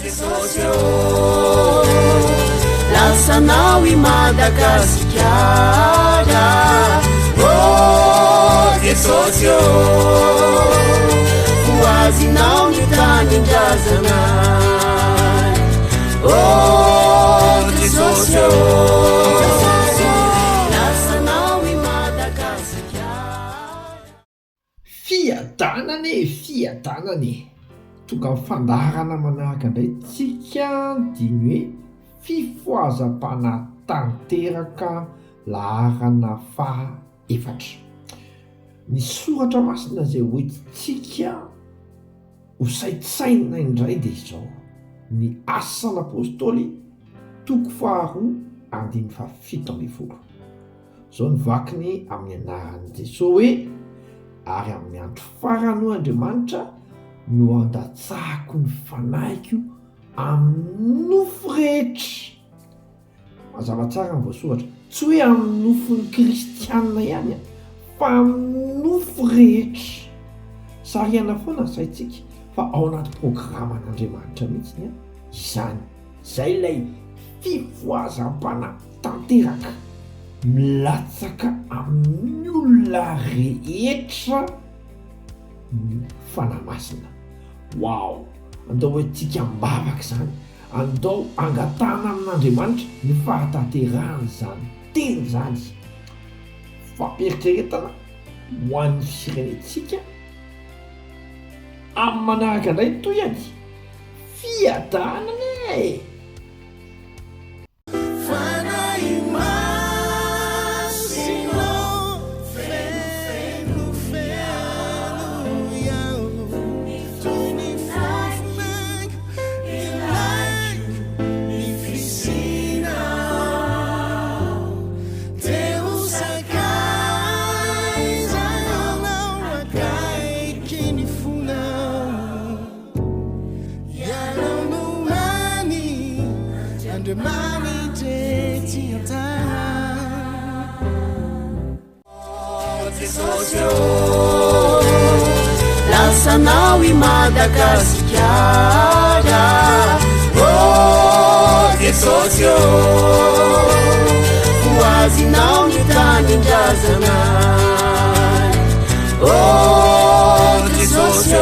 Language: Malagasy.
Jesosy ô, lasanao i Madagasikara. Oh Jesosy ô, ho azinao ny tanindrazana. Oh Jesosy ô, lasanao i Madagasikara. Fiadanana e, fiadanana e! Tonga amin'ny fandaharana manaraka indray tsika dia ny hoe fifohazam-panahy tanteraka laharana faha efatra. Ny soratra masina izay hoentintsika ho saintsainina indray dia izao, ny Asan'Apostoly toko faharoa andininy fahafito ambin'ny folo. Izao ny vakiny amin'ny anaran'i Jesoa hoe, Ary amin'ny andro farany hoy Andriamanitra no handatsahako ny fanahiko amin'ny nofo rehetra. Mazava tsara ny voasoratra, tsy hoe amin'ny nofon'ny kristianina ihany fa amin'ny nofo rehetra. Sarihana foana ny saintsika fa ao anaty programan'Andriamanitra mihitsy izany. Izay ilay fifohazam-panahy tanteraka milatsaka amin'ny olona rehetra ny Fanahy Masina. Wow! Andao hoentintsika am-bavaka izany. Andao hangatahana amin'Andriamanitra ny fahatanterahan'izany teny izany. Fampieritreretana ho an'ny firenentsika amin'ny manaraka indray ny tohiny. Fiadanana e! Fanahy Masina feno feno feno iaho toy ny fofon'aiko ilaiko ny fisianao te ho sakaiza ianao akaiky ny fonao. Ianao no hany Andriamanitra ety an-tany. Jesosy ô, lasanao i Madagasikara. Oh Jesosy ô, ho azinao ny tanindrazana. Oh Jesosy ô.